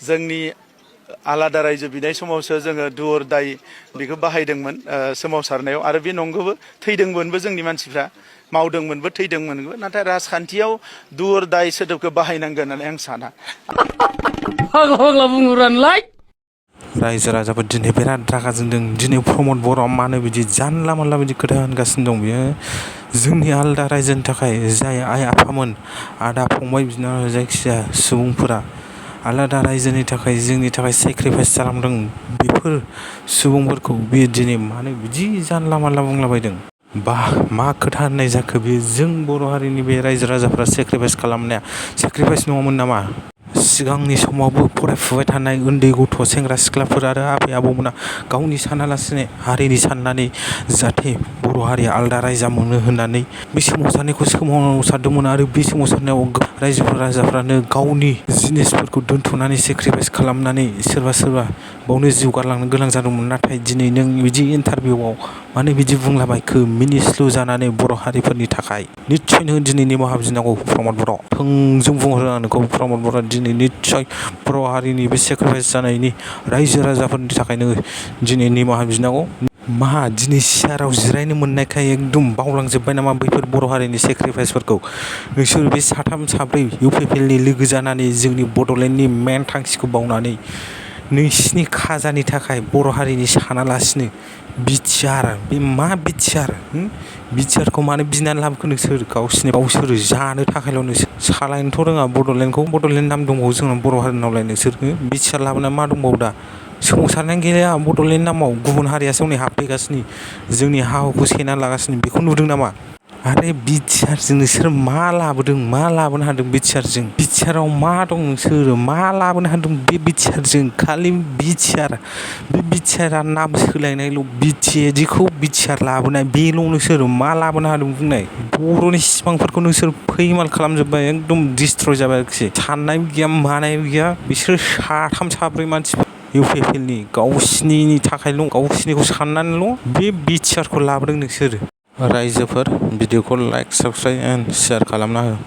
जोंनि आलादा रायजो बिनाय समावसो जोङो दुवर दाय बेखौ बाहायदोंमोन सोमावसारनायाव आरो बे नंगौबो थैदोंमोनबो जोंनि मानसिफ्रा मावदोंमोनबो थैदोंमोनबो नाथाय राजखान्थियाव दुवर दाय सोदोबखौ बाहायनांगोन होननानै आं साना फाग्ला फाग्ला बुंहरानोलाय रायजो राजाफोर दिनै बिराद रागा जोंदों दिनै प्रमद बर'आ मानो बिदि जानला मोनला बिदि खोथा होनगासिनो दं बियो जोंनि आलादा रायजोनि थाखाय जाय आइ आफामोन आदा फंबाय बिनानाव जायखिजाया सुबुंफोरा आलादा रायजोनि थाखाय जोंनि थाखाय सेक्रिफाइस खालामदों बेफोर सुबुंफोरखौ बियो दिनै मानो बिदि जानला मानला बुंलाबायदों बा मा खोथा होननाय जाखो बेयो जों बर' हारिनि बे रायजो राजाफ्रा सेक्रिफाइस खालामनाया सेक्रिफाइस नङामोन नामा सिगांनि समावबो फरायफुबाय थानाय उन्दै गथ' सेंग्रा सिख्लाफोर आरो आबै आबौमोना गावनि सानालासिनो हारिनि साननानै जाहाथे बर' हारिया आलादा रायजा मोनो होननानै बे सोमावसारनायखौ सोमावसारदोंमोन आरो बे सोमावसारनायाव रायजो राजाफ्रानो गावनि जिनिसफोरखौ दोनथ'नानै सेक्रिफाइस खालामनानै सोरबा सोरबा बावनो जिउ गारलांनो गोनां जादोंमोन नाथाय दिनै नों बिदि इन्टारभिउआव मानो बिदि बुंलाबायखो मिनिस्लु जानानै बर' हारिफोरनि थाखाय निस्सय नों दिनै निमाहा बिनांगौ प्रमद बर' थोंजों बुंहरो आं नोंखौ प्रमद बर' दिनै निस्सय बर' हारिनि बे सेक्रिफाइस जानायनि रायजो राजाफोरनि थाखाय नोङो दिनै निमाहा बिनांगौ मा दिनै सियाराव जिरायनो मोननायखाय एकदम बावलांजोब्बाय नामा बैफोर बर' हारिनि सेक्रिफाइसफोरखौ नोंसोर बे साथाम साब्रै इउपिपिएलनि लोगो जानानै जोंनि बड'लेण्डनि मेन थांखिखौ बावनानै नोंसिनि खाजानि थाखाय बर' हारिनि सानालासिनो बिटिआर बे मा बिटिआर बिटिआरखौ मानो बिनानै लाबोखो नोंसोर गावसोर जानो थाखायल' नोंसोर सालायनोथ' रोङा बड'लेण्डखौ बड'लेण्ड नाम दंबावो जोंना बर' हारिनावलाय नोंसोर बिटिआर लाबोना मा दंबावो दा सोमावसारनायानो गैया बड'लेण्ड नामाव गुबुन हारियासो हनै हाबफैगासिनो जोंनि हा हुखौ सेना लागासिनो बेखौ नुदों नामा आरो बिटिआरजों नोंसोर मा लाबोदों मा लाबोनो हादों बिटिआरजों बिटिआराव मा दं नोंसोर मा लाबोनो हादों बे बिटिआरजों खालि बिटिआर बे बिटिआरआ नाम सोलायनायल' बिटिएडिखौ बिटिआर लाबोनाय बेल' नोंसोर मा लाबोनो हादों बुंनाय बर'नि सिमांफोरखौ नोंसोर फैमाल खालामजोब्बाय एकदम डिस्ट्रय जाबाय आरोखि साननायबो गैया मानायबो गैया बिसोर साथाम साब्रै मानसिफोर इउपिपिएलनि गावसिनि थाखायल' गावसिनिखौ साननानैल' बे बिटिआरखौ लाबोदों नोंसोर रायजोफोर भिडिअखौ लाइक साबस्क्राइब एन्ड शेयार खालामना हो